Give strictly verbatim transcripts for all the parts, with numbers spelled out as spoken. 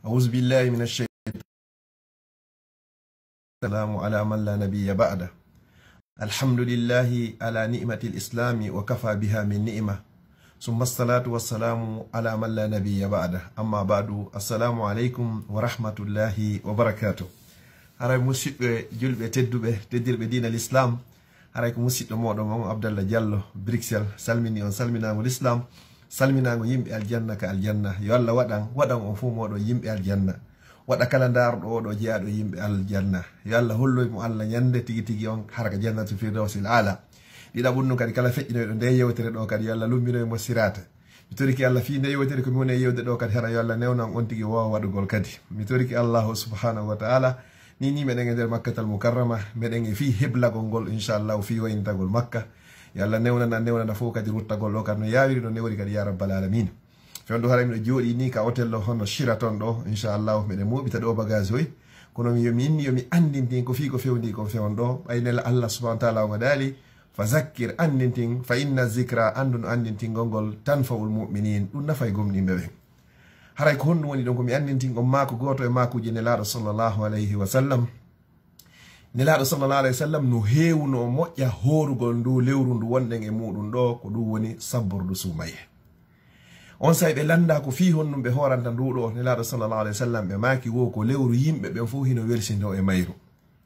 أعوذ بالله من الشيطان. السلام على من لا نبي بعده. الحمد لله على نعمة الإسلام وكفى بها من نعمة. ثم الصلاة والسلام على من لا نبي بعده. أما بعد. السلام عليكم ورحمة الله وبركاته. Haray musidɓe julɓe tedduɓe, teddirɓe diina l'islam, haray ko musidɗo mooɗon on Abdallah Diallo, Bruxelles, salmini on salminaango l'islam, salminaango yimɓe aljanna ka aljanna. Yo Allah waɗan, waɗan on fof mooɗon yimɓe aljanna. Waɗa kala ndaarɗo oo ɗoo jeyaaɗo yimɓe aljanna. Yo Allah holloy mo Allah ñande tigi tigi on hara ka jannatul firdawsil aala. Ɗiɗaɓun ɗun kadi kala feƴƴinoyɗo nde yewtere ɗoo kadi yo Allah lumminoy mo siraata. Mi torike Allah fii nde yewtere ko mi woni e yewde ɗoo kadi hara yo Allah newnan on tigi woowa waɗugol kadi. Mi torike Allahu subhanahu wa ta'ala ni ni meɗen e nder Makkatal Mukarrama, meɗen e fii heblagol ngol inchallahu fii wayintagol Makka. Yo Allah newnana, newnana fof kadi ruttagol ɗoo kadi no yaawiri no newri kadi ya rabbal alamin. Fewndo haray miɗo jooɗii ni ka hotel ɗo hono Sheraton ɗo, inchallahu meɗen mooɓita ɗo bagage hoy. Kono mi yomi inni yomi anndintin ko fii ko fewndi ko fewndo ɗo. Ɓay nela Allah subhanahu wa ta'ala on daali, fa zakkir anndintin, fa inna zikra anndu no anndintingol ngol tanfa'ul mu'minin, ɗum nafay gomɗinɓe ɓen. Haray ko honɗum woni ɗon ko mi anndintingol maako gooto e maakuuji nelaaɗo sallallahu alayhi wa sallam. Nelaaɗo sallallahu alayhi wa sallam no heewuno moƴƴa hoorugol ndu lewru ndu wonɗen e muɗum ɗo, ko ɗum woni sabbordu suumaye. On saa'i ɓe lannda ko fii honɗum ɓe hooranta ndu ɗo nelaaɗo sallallahu alayhi wa sallam, ɓe maaki wo ko lewru yimɓe ɓen fof hino welsindoo e mayru.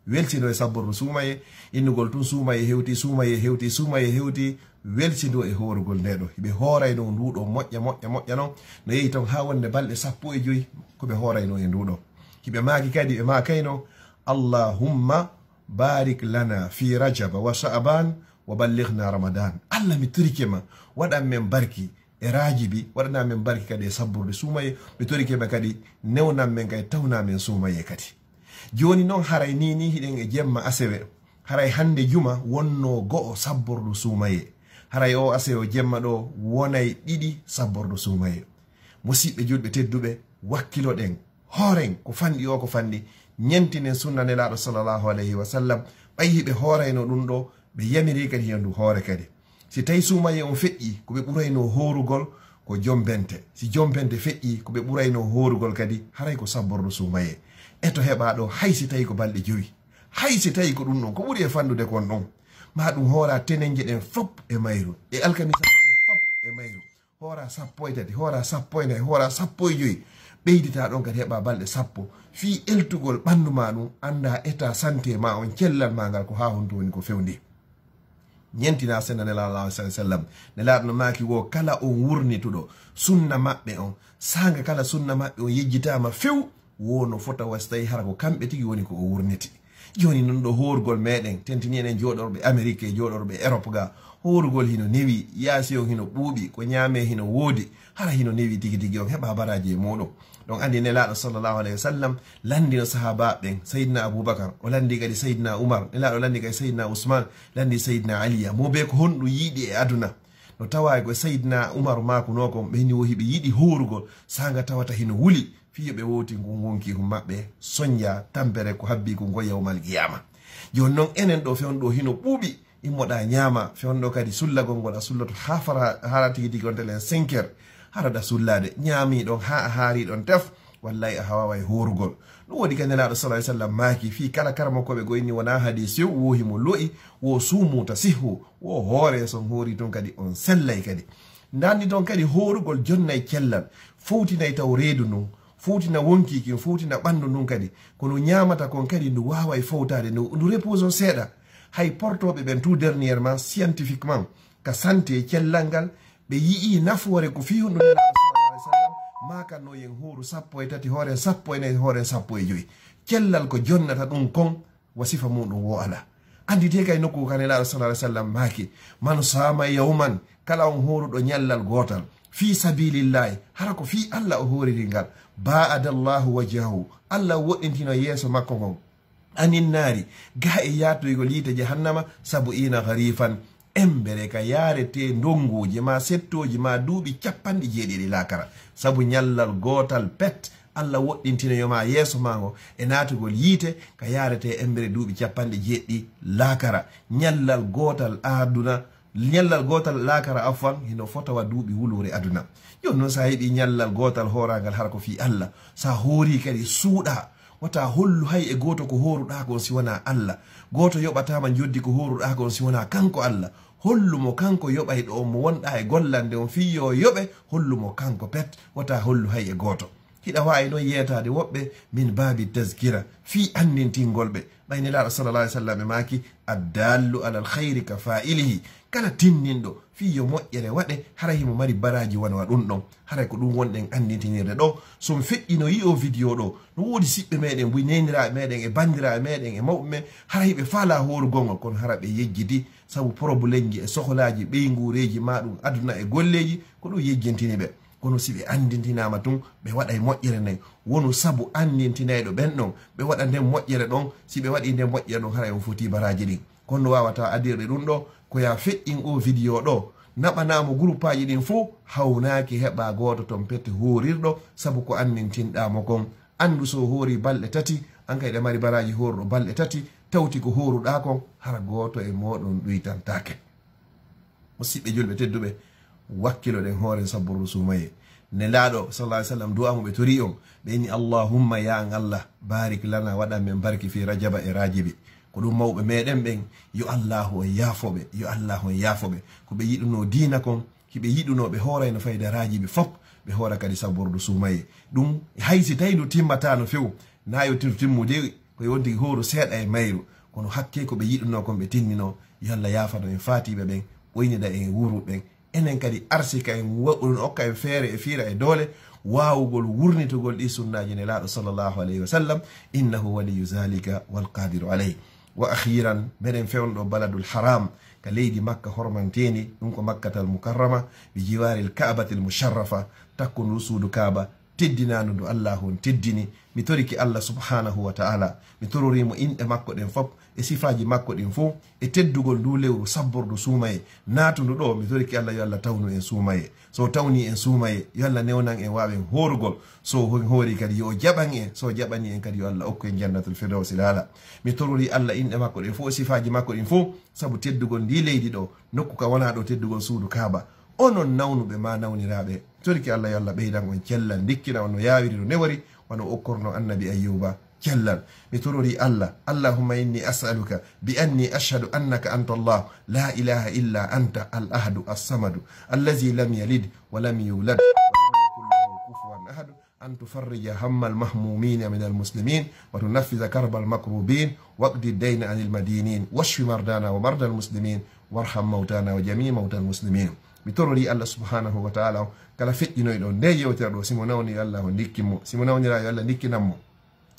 Welsindoo e sabbordu suumaye, innugol tun suumaye hewti, suumaye hewti, suumaye hewti, welsindoo e hoorugol nde ɗo. Hiɓe hooraynoo ndu ɗo moƴƴa, moƴƴa, moƴƴa non. No yehi ton haa wonde balɗe sappo e joy ko ɓe hooraynoo e ndu ɗo. Hiɓe maaki kadi, ɓe maakayno, Allahumma barik lana fi Rajaba wa Sha'ban wa ballighna Ramadan. Allah, mi torike ma, waɗan men barki e Rajibi, waɗana men barki kadi e sabbordu suumaye. Mi torike ma kadi, newnan men kadi, tawna men suumaye kadi. Jooni non haray ni ni hiɗen e jemma asewe. Haray hannde juma wonno go'o sabbordu suumaye. Haray o asewe jemma ɗo wonay ɗiɗi sabbordu suumaye. Musiɓɓe julɓe tedduɓe, wakkiloɗen, hooren ko fanɗi o ko fanɗi, ñentinen sunna nelaaɗo sallallahu alayhi wa sallam, ɓay hiɓe hoorayno ɗum ɗo, ɓe yamiri kadi yo ndu hoore kadi. Si tawi suumaye on feƴƴi, ko ɓe ɓuraynoo hoorugol ko jombente. Si jombente feƴƴi, ko ɓe ɓuraynoo hoorugol kadi, haray ko sabbordu suumaye. E to heɓa ɗo, hay si tawi ko balɗe jowi. Hay si tawi ko ɗum ɗon, ko ɓuri e fanɗude kon ɗon. Ma ɗum hoora tenenje ɗen fop e mayru, e alkamisaje ɗen fop e mayru. Hoora sappo e tati, hoora sappo e nayi, hoora sappo e joyi. Ɓeydita ɗon kadi heɓa balɗe sappo. Fii eltugol ɓanndu ma ɗum, annda état santé ma on, cellal ma ngal ko haa honto woni ko fewndi. Ñentina senna Nelaaɗo sallallahu alayhi wa sallam. Nelaaɗo no maaki wo kala on wurnituɗo sunna maɓɓe on, saanga kala sunna maɓɓe on yejjitaama few, wo no fota wa si tawi hara ko kamɓe tigi woni ko o wurniti. Jooni non ɗo hoorugol meɗen, tentini enen jooɗorɓe Amérique e jooɗorɓe Europe ga, hoorugol hino newi, yaasi on hino ɓuuɓi, ko ñaame hino woodi, hara hino newi tigi tigi on heɓa baraji e muɗum. Ɗon andi Nelaaɗo sallallahu alayhi wa sallam landino sahaabaaɓe ɓen, Sayyidina Abubakar, o landi kadi Sayyidina Umar, Nelaaɗo landi kadi Sayyidina Usman, landi Sayyidina Aliya, mo be ko honɗum yiɗi e aduna. No tawa ko Sayyidina Umar maakunoo kon, ɓe hini wo hiɓe yiɗi hoorugol, saanga tawata hino wuli, fii yo ɓe wowti ngun wonkihun maɓɓe, sonja tampere ko habbi kun ko yawmal qiyama. Jooni non enen ɗo fewndo ɗo hino ɓuuɓi, immoɗa ñaama, fewndo kadi sullagol ngol a sulloto haa fara, hara tigi tigi on telen cinq heures, hara da sullaade, ñaami ɗon haa a haari ɗon tef, wallahi a hawaway hoorugol. Ɗum woni ka Nelaaɗo sallallahu alayhi wa sallam maaki fii kala karamokooɓe goo inni wonaa hadiis yo wo himo lo'i, wo suumu ta sihhu, wo hoore son hoori tun kadi on sellay kadi. Ndanni ton kadi hoorugol jonnay cellal, fowtinay taw reedu ndun, fowtina wonkii kin, fowtina ɓanndu ndun kadi. Ko ndu ñaamata kon kadi ndu waaway fowtaade, ndu, ndu repose on seeɗa. Hay portooɓe ɓen tout dernièrement, scientifiquement, ka santé cellal ngal, ɓe yi'ii nafoore ko fii honɗum Nelaaɗo sallallahu alayhi wa sallam maakannoo yen hooru sappo e tati, hooren sappo e nayi, hooren sappo e joyi. Cellal ko jonnata ɗum kon, wa sifa muɗum wo alaa. Annditee kay nokku ka Nelaaɗo sallallahu alayhi wa sallam maaki, "Man saama yawman," kala on hooruɗo ñallal gootal, "fii sabilillahi," hara ko fii Allah o hooriri ngal, "baa'adallahu wajhahu," Allah woɗɗintino yeeso makko ngon, "anin naari," gaa e yaatoygol yiite jahannama, "sab'iina khariifan," embere ka yaarete ndonnguuji ma settooji ma duuɓi cappanɗe jeeɗiɗi laakara. Sabu ñallal gootal pet, Allah woɗɗintinoyo ma yeeso ma ngo e naatugol yiite ka yaarete embere duuɓi cappanɗe jeeɗiɗi laakara. Ñallal gootal aduna Ñallal gootal laakara, afwan, hino fota wa duuɓi wuluure aduna. Jooni noon, so a heɓii ñallal gootal hooraangal hara ko fii Alla, so a hoorii kadi suuɗaa, wata hollu hay e gooto ko hooruɗaa kon si wanaa Alla. Gooto yoɓataama njoddi ko hooruɗaa kon si wanaa kanko Alla. Hollu mo kanko yoɓayɗo on mo wonɗaa e gollande on fii yo yoɓe, hollu mo kanko pet, wata hollu hay e gooto. Hiɗa waawi noon yeetaade woɓɓe min baabi tazkira, fii anndintingol ɓe. Ɓay Nelaaɗo sallallahu alaihi wasallam e maaki, "Addallu alal khayri ka fa'ilihi." Kala tinninɗo fii yo moƴƴere waɗe, hara himo mari baraaji wano wa ɗum ɗon. Haray ko ɗum wonɗen anndintinirde ɗo. So on feƴƴinoyii oo video ɗo, no woodi siɓɓe meɗen, buy neeniraaɓe meɗen e banndiraaɓe meɗen e mawɓe men, hara hiɓe faalaa hoorugol ngol, kono hara ɓe yejjiti sabu porobulemji e sohlaaji ɓeynguureeji, maa ɗum aduna e golleeji, ko ɗum yejjintini ɓe. Kono si ɓe anndintinaama tun, ɓe waɗay moƴƴere nden. Wonu sabu anndintinayɗo ɓen ɗon, ɓe waɗa nden moƴƴere ɗon. Si ɓe waɗii nden moƴƴere ɗon, haray on fotii baraaji ɗin. Kono no waawataa adirde ɗum ɗo, ko yo a feƴƴin oo video ɗo, naɓanaa mo guruppaaji ɗin fow, hawnaaki heɓaa gooto ton pete hoorirɗo, sabu ko anndintinɗaa mo kon. Anndu so o hoorii balɗe tati, an kay ɗa mari baraaji hooruɗo balɗe tati, tawti ko hooruɗaa kon, hara gooto e mooɗon ɗuytantaake. Musiɓɓe julɓe tedduɓe, wakkiloɗen hooren sabbordu suumayee. Nelaaɗo sallallahu alaihi wasallam, du'aa mo ɓe torii on, ɓe inni, "Allahumma, ya an Allah, barik lana, waɗan men barki, fi Rajaba, e Raajibi." Ko ɗum mawɓe meɗen ɓen, yo Allahu on yaafo ɓe, yo Allahu on yaafo ɓe. Ko ɓe yiɗunoo diina kon, hiɓe yiɗunoo, ɓe hoorayno fayda Raajibi fop, ɓe hoora kadi sabbordu suumayee. Ɗum hay si tawi ndu timmataano few, na yo tintu timmude, ko yo wonti hooru seeɗa e mayru, kono hakkee ko ɓe yiɗunoo kon ɓe tinninoo. Yo Alla yaafano en faatiiɓe ɓen, ɓoynida en e wuuruɓe ɓen. Enen kadi arsika en, wa-, okka en feere e fiira e doole waawugol wurnitugol ɗi sunnaaji Nelaaɗo sallallahu alayhi wa sallam. Innahu waliyyu zalika wal qadiru alayh. Wa akhiran, meɗen fewndo Baladul Haram, ka leydi Makka hormanteendi, ɗum ko Makkatal Mukarrama, bi jiwaril Ka'batil Musharrafa, takkundu suudu Kaaba, teddinaandu ndu Allahu on teddini. Mi torike Allah subhanahu wa ta'ala, mi tororii mo inɗe makko ɗen fop, e sifaaji makko ɗin fow, e teddugol ndu lewru sabbordu suumayee naatundu ɗo, mi torike Allah yo Allah tawnu en suumayee. So tawni en suumayee, yo Allah newnan en waawen hoorugol. So en hoori kadi yo o jaɓan en, so jaɓani en kadi yo Allah okku en jannatul firdawsil aala. Mi tororii Allah inɗe makko ɗen fow, e sifaaji makko ɗin fow, sabu teddugol ndi leydi ɗo, nokku ka wonaa ɗo teddugol suudu Kaaba. Onon nawnuɓe maa nawniraaɓe, torike Allah yo Allah ɓeydan on cellal, ndikkina on no yaawiri no newori, wano okkorno Annabi Ayyuba cellal. Mi tororii Allah, Allahumma inni as'aluka bi anni ashhadu annaka anta Allah, la ilaha illa anta, al ahadu as-samadu, allazi lam yalid wa lam yulad, wa lam yakun lahu kufuwan ahad, an tufarrija hammal mahmumina minal muslimin, wa tunaffiza karbal makrubin, waqdi dayna anil madinin, washfi mardana wa mardal muslimin, warham mawtana wa jami mawtal muslimin. Mi tororii Allah subhanahu wa ta'ala on, kala feƴƴinoyɗo nde yewtere ɗo, si mo nawni yo Allah on ndikkin mo, si mo nawniraa yo Allah ndikkinan mo,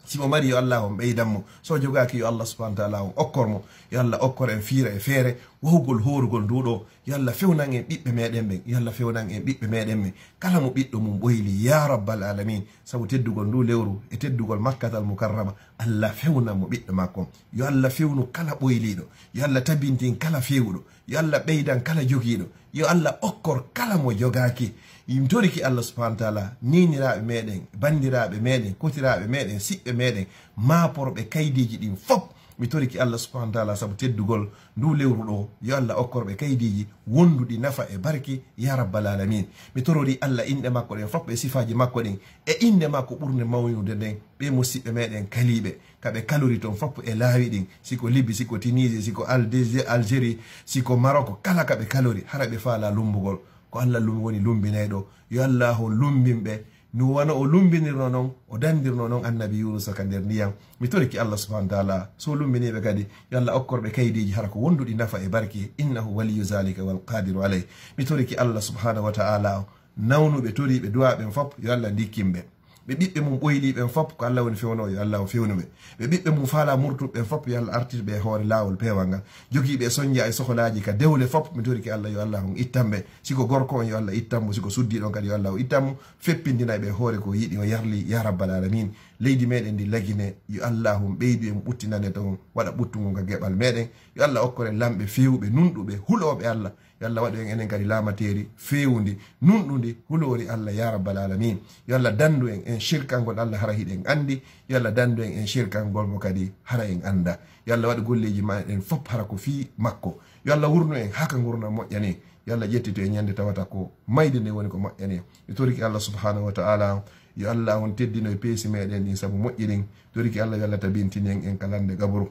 si mo mari yo Allah on ɓeydan mo, so jogaaki yo Allah subhanahu wa ta'ala on okkor mo. Yo Allah okkor en fiira e feere wahugol hoorugol ndu ɗo. Yo Allah fewnan en ɓiɓɓe meɗen ɓen, yo Allah fewnan en ɓiɓɓe meɗen ɓen. Kala mo ɓiɗɗo mum ɓoyli, ya rabbal alamin, sabu teddugol ndu lewru e teddugol Makkatal Mukarrama, Allah fewnan mo ɓiɗɗo makko. Yo Allah fewnu kala ɓoyliiɗo, yo Allah tabintin kala feewuɗo, yo Allah ɓeydan kala jogiiɗo, yo Allah okkor kala mo jogaaki. Mi torike Allah subhanahu wa ta'ala, niiniraaɓe meɗen, banndiraaɓe meɗen, kotiraaɓe meɗen, siɓɓe meɗen, maaporɓe kaydiiji ɗin fop. Mi torike Allah subhanahu wa ta'ala sabu teddugol ndu lewru ɗo, yo Allah okkor ɓe kaydiiji wonduɗi nafa e barke, ya rabbal alamin. Mi tororii Allah inɗe makko ɗen fop e sifaaji makko ɗin, e inɗe makko ɓurnde mawnude nden, ɓe musiɓɓe meɗen kaliiɓe, ka ɓe kalori ton fop e laawi ɗin, si ko Libi, si ko Tunisie, si ko Alde-, Algérie, si ko Maroc, kala ka ɓe kalori, hara ɓe faalaa lumbugol. Ko Allah lum-, woni lumbinayɗo. Yo Allah on lumbin ɓe, no wano o lumbinirno non, o dandirno non Annabi Yunusa ka nder ndiyam. Mi torike Allah subhanahu wa ta'ala, so lumbinii ɓe kadi, yo Allah okkor ɓe kaydiiji hara ko wonduɗi nafa e barke, innahu waliyyu zalika wal qadiru alayh. Mi torike Allah subhanahu wa ta'ala, nawnuɓe toriiɓe du'aa ɓen fop, yo Allah ndikkin ɓe. Ɓe ɓiɓɓe mum ɓoylii ɓen fop, ko Allah woni fewnoowo, yo Allah on fewnu ɓe. Ɓe ɓiɓɓe mum faalaa murtuɓe ɓen fop, yo Allah artir ɓe e hoore laawol peewngal. Jogiiɓe e sonja e sohlaaji ka dewle fop, mi torike Allah, yo Allah on ittan ɓe. Si ko gorko on, yo Allah ittan mo. Si ko suddiiɗo on kadi, yo Allah on ittan mo. Feppindina ɓe e hoore ko yiɗi, o yarli, ya rabbal alamin. Leydi meɗen ndi Lagine, yo Allah on ɓeydu en ɓuttinande ton, waɗa ɓuttu ngun ka geɓal meɗen. Yo Allah okkor en lamɓe feewuɓe, nunɗuɓe, hulooɓe Allah. Yo Allah waɗu en enen kadi laamateeri feewundi, nunɗundi, huloori Allah, ya rabbal alamin. Yo Allah danndu en, en shirkangol Allah hara hiɗen anndi. Yo Allah danndu en, en shirkangol mo kadi hara en annda. Yo Allah waɗu golleeji ma en fof hara ko fii makko. Yo Allah wurnu en haa ka ngurndan moƴƴani. Yo Allah ƴettito en ñande tawata ko mayde nde woni ko moƴƴani. Mi toriki Allah subhanahu wa ta'ala, yo Allah on teddino e peesi meɗen ɗin sabu moƴƴi ɗin. Toriki Allah yo Allah tabintini en, en ka lannde gaburu.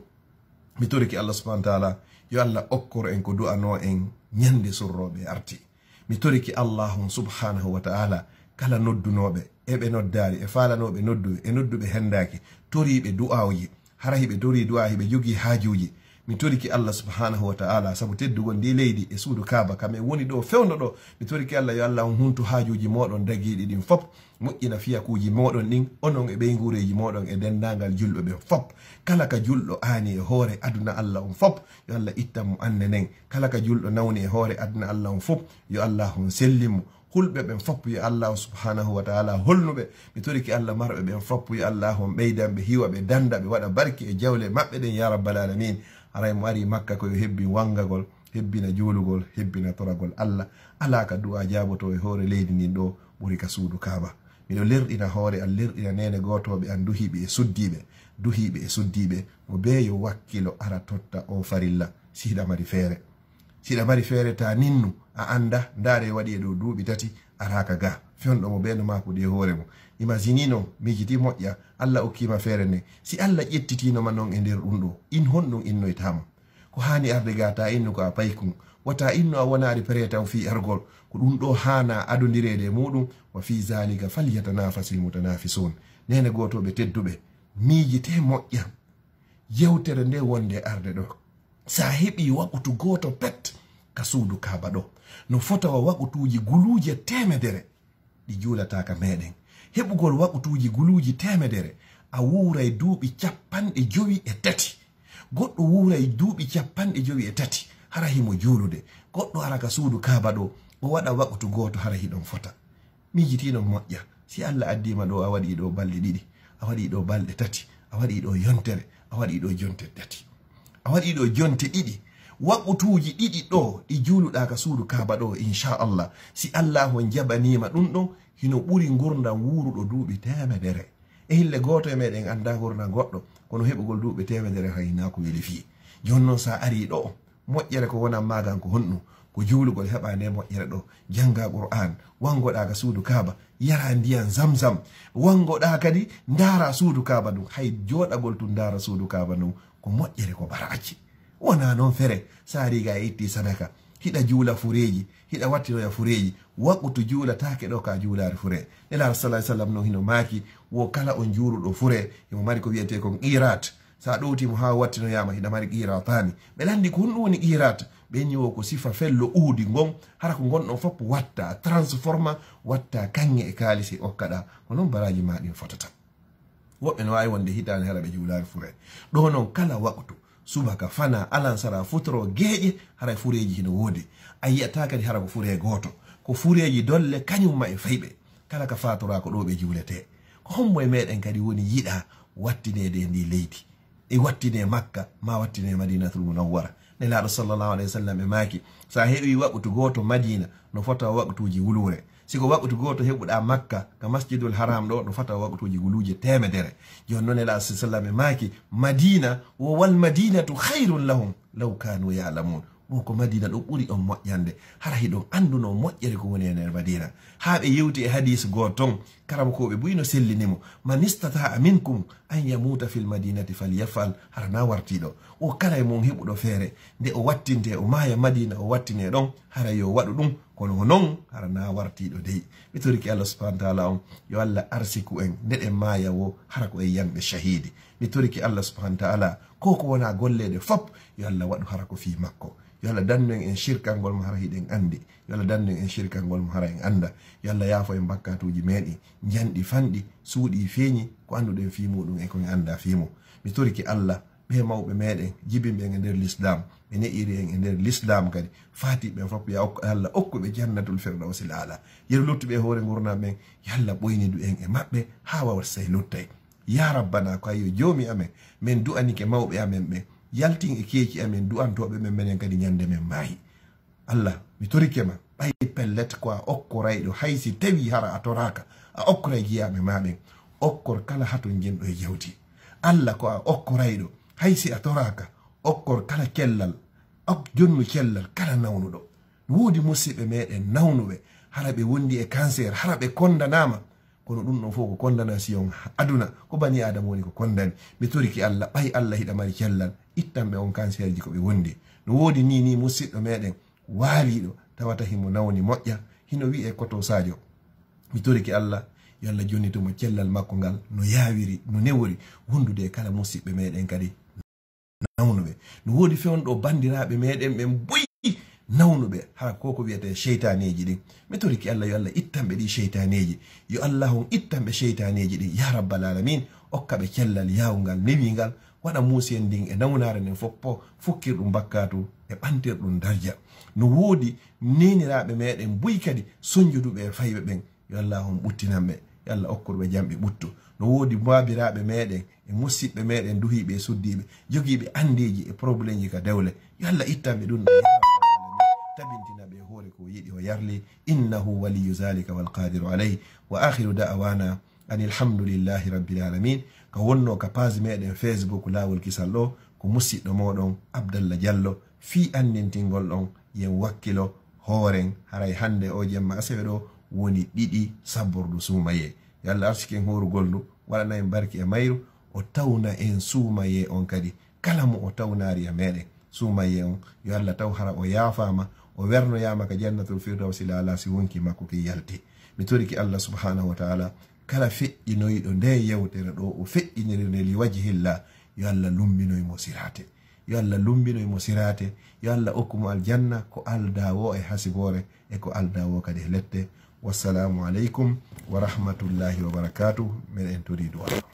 Mi toriki Allah subhanahu wa ta'ala, yo Allah okkor en ko du'anoo en ñande surrooɓe arti. Mi toriki Allah on subhanahu wa ta'ala, kala noddunooɓe, e ɓe noddaali, e faalanooɓe noddu, e nodduɓe hendaaki, toriiɓe du'aawuji, hara hiɓe torii du'a, hiɓe jogii haajuuji. Mi toriki Allah subhanahu wa ta'ala, sabu teddugol ndi leydi e suudu Kaaba, kam en woni ɗo fewndo ɗo. Mi toriki Allah, yo Allah on huntu haajuuji mooɗon dagiiɗi ɗin fof, moƴƴina fiyakuuji mooɗon ɗin, onon e ɓeynguureeji mooɗon e denndaangal julɓe ɓen fof. Kala ka julɗo aani e hoore aduna Allah on fof, yo Allah ittan mo annde nden. Kala ka julɗo nawni e hoore aduna Allah on fof, yo Allah on sellin mo. Hulɓe ɓen fof, yo Allah subhanahu wa ta'ala holnu ɓe. Mi toriki Allah marɓe ɓen fof, yo Allah on ɓeydan ɓe, hiwa ɓe, dannda ɓe, waɗa barki e jawle maɓɓe ɗen, ya rabbal alamin. Haray mo ari Makka ko yo hebbin wangagol, hebbina juulugol, hebbina toragol Allah. Alaa ka du'a jaaboto e hoore leydi ndin ɗo ɓuri ka suudu Kaaba. Miɗo lerɗina hoore an, lerɗina neene gootooɓe an, duhiiɓe e suddiiɓe, duhiiɓe e suddiiɓe, mo bee yo wakkilo ara totta o farilla, si hiɗa mari feere. Si hiɗa mari feere, ta ninnu, a annda, ndaare waɗi e ɗo duuɓi tati, araaka ga. Fewndo mo bee no maakude e hoore mo. Imaginino, miijiti moƴƴa, Allah okkiima feere nde. Si Allah ƴettitiino ma non e nder ɗum ɗo, in honɗum innoytaa ma? Ko haani arde ga, ta innu ko a paykun. Wata innu a wonaali prêt taw fii argol. Ko ɗum ɗo haana adondireede e muɗum. Wa fii zaalika falyatanafasil mutanafisun. Neene gootooɓe tedduɓe, miijitee moƴƴa. Yewtere nde wonde arde ɗo, sa heɓi waqutu gooto pet ka suudu Kaaba ɗo, no fota wa waqutuuji guluuje teemedere ɗi juulata ka meɗen. Heɓugol waqutuuji guluuje teemedere, a wuuray duuɓi capanɗe jowi e tati. Goɗɗo wuuray duuɓi capanɗe jowi e tati, hara himo juulude. Goɗɗo ara ka suudu Kaaba ɗo, o waɗa waqutu gooto, hara hiɗon fota. Miijitiino moƴƴa. Si Allah addii ma ɗo, a waɗii ɗo balɗe ɗiɗi, a waɗii ɗo balɗe tati, a waɗii ɗo yontere, a waɗii ɗo jonte tati, a waɗii ɗo jonte ɗiɗi, waqutuuji ɗiɗi ɗo ɗi juuluɗaa ka suudu Kaaba ɗo, inchallah, si Allah on jaɓanii ma ɗum ɗo, hino ɓuri ngurndan wuuruɗo duuɓi teemedere. E hille gooto e meɗen anndaa ngurndan goɗɗo, kono heɓugol duuɓi teemedere hay hinaa ko weli fii. Jooni non, sa arii ɗo, moƴƴere ko wonan ma gan ko honɗum? Ko juulugol, heɓa nde moƴƴere ɗo, jannga Qur'an, wangoɗaa ka suudu Kaaba, yara ndiyan Zamzam, wangoɗaa kadi ndaara suudu Kaaba ndun. Hay jooɗagol tun ndaara suudu Kaaba ndun ko moƴƴere, ko baraaji. Wonaa non fere, sa riga a itti sadaka, hiɗa juula fureeji, hiɗa wattinoya fureeji, waqutu juulataake ɗo ka juulaare fure. Nelaaɗo sallallahu alaihi wasallam non hino maaki, wo kala on juuluɗo fure, himo mari ko wiyetee kon qirat. Sa ɗowti mo haa wattinoyaama, hiɗa mari qiratani. Ɓe lanndi ko honɗum woni qirat. Ɓe ñiwo ko sifa fello Uhudi ngon, hara ko ngon ɗon fof watta, transforma, watta kaŋŋe e kaalisi okkaɗa. Ko non baraaji ma ɗin fotata. Woɓɓe no waawi wonde hitaande hara ɓe juulaali fure. Ɗo non kala waqtu, subaka, fana, alansara, futoro, geeƴe, haray fureeji hino woodi. A yi'ata kadi hara ko fure gooto. Ko fureeji dolle kañum ma e fayɓe. Kala ka faatoraa ko ɗo ɓe juuletee. Ko hombo e meɗen kadi woni yiɗa wattineede e ndi leydi, e wattine Makka, ma wattine Madinatul Munawwara? Nelaaɗo sallallahu alaihi wasallam e maaki, sa heɓi waqtu gooto Madina, no fota waqtuuji wuluure. Si ko waqtu gooto heɓuɗaa Makka, ka Masjidul Haram ɗo, no fota waqtuuji guluuje teemedere. Jooni non Nelaaɗo sallallahu alaihi wasallam e maaki, Madina, wo wal Madinatu khairun lahum law kanu ya'lamun. Wo ko Madina ɗo ɓuri on moƴƴande. Hara hiɗon anduno moƴƴere ko woni e nder Madina. Haa ɓe yewti e hadis goo ton, karamokooɓe buy no sellini mo, "Man istata'a minkum an yamuta fil madinati falyafal." Hara na wartiiɗo. O kala e mon heɓuɗo feere, nde o wattinte, o maaya Madina, o wattine ɗon, hara yo waɗu ɗum. Kono ko non, hara na wartiiɗo dey. Mi toriki Allah subhanahu wa ta'ala on, yo Allah arsiku en, nde ɗen maaya wo, hara ko en yanɓe shahidi. Mi toriki Allah subhanahu wa ta'ala, ko ko wona golleede fop, yo Allah waɗu hara ko fii makko. Yo Allah dandu en en shirkangol mo hara hiɗen andi. Yo Allah dandu en en shirkangol mo hara en anda. Yo Allah yaafo en bakkatuuji meɗi, njanɗi fanɗi, suuɗi feeñi, ko anduɗen fii muɗum e ko en anda fii mum. Mi toriki Allah, ɓe mawɓe meɗen, jibinɓe en e nder l'islam, ɓe ne'iri en e nder l'islam kadi, faatiɓe ɓen fop, ya ok-, Allah okku ɓe jannatul firdawsil aala. Yeru luttuɓe e hoore ngurndan ɓen, yo Allah ɓoynidu en e maɓɓe, haa wawa sey luttay. Ya Rabbana, ko ayyo Joomi amen, men du'anike mawɓe amen ɓen, yaltin e keeci amen du'antooɓe men, menen kadi ñande men maayi. Allah, Mi torike ma, ɓay pellet ko a okkorayɗo, hay si tawi hara a toraaka, a okkoray jiyaaɓe ma ɓen. Okkor kala hatonjinɗo e jawdi. Alla ko a okkorayɗo, hay si a toraaka, okkor kala cellal, ok-, jonnu cellal kala nawnuɗo. No woodi musiɓɓe meɗen nawnuɓe, hara ɓe wondi e cancer, hara ɓe kondanaama. Kono ɗum ɗon fof ko condamnation aduna, ko bani Adama woni ko kondani. Mi toriki Alla, ɓay Alla hiɗa mari cellal, ittan ɓe on cancer ji ko ɓe wondi. No woodi ni, ni musiɗɗo meɗen waaliiɗo, tawata himo nawni moƴƴa, hino wi'e Koto Sadio. Mi toriki Alla, yo Alla jonnito mo cellal makko ngal, no yaawiri, no newori, wondude e kala musiɓɓe meɗen kadi nawnuɓe. No woodi fewndo bandiraaɓe meɗen ɓen buy nawnuɓe, hara ko ko wiyetee seytaaneeji ɗin. Mi toriki Alla, yo Alla ittan ɓe ɗi seytaaneeji. Yo Alla on ittan ɓe seytaaneeji ɗin, ya rabbal alamin, okka ɓe cellal yaawungal, newingal, waɗa muusiyen ndin e nawnaare nden fof po, fukkir ɗum bakkaatu e ɓantir ɗum darja. No woodi neeniraaɓe meɗen buy kadi sonjuduɓe e fayɓe ɓen, yo Alla on ɓuttinan ɓe, yo Alla okkur ɓe jamɗe ɓuttu. No woodi baabiraaɓe meɗen e musiɓɓe meɗen duhiiɓe e suddiiɓe, jogiiɓe andeeji e problemji ka dewle, yo Alla ittan ɓe ɗum ɗon, ya rabbal alamin. Tabintina ɓe e hoore ko o yiɗi o yarli, innahu waliyyu zalika wal qadiru alayh. Wa akhiru da'wana anil hamdulillahi rabbil alamin. Ka wonno ka page meɗen Facebook Laawol Kisal ɗo, ko musiɗɗo moɗon Abdallah Diallo. Fii anndintingol ɗon, yen wakkilo hooren, haray hannde o jemma asewe ɗo woni ɗiɗi sabbordu suumayee. Yo Alla arsiken hoorugol ndu, waɗana en barki e mayru, o tawna en suumayee on kadi. Kala mo o tawnaari e meɗen, suumayee on, yo Alla taw hara o yaafaama, o wernoyaama ka jannatul firdawsi laala si wonki makko ki yalti. Mi toriki Alla subhanahu wa ta'ala, kala feƴƴinoyɗo nde yewtere ɗo, o feƴƴiniri nde li wajhillah, yo Alla lumbinoy mo siraate. Yo Alla lumbinoy mo siraate. Yo Alla okku mo aljanna ko aldaa wo e hasiboore e ko aldaa wo kadi e lette. Wassalamu aleykum wa rahmatullahi wa barakatuh. Meɗen tori du'a.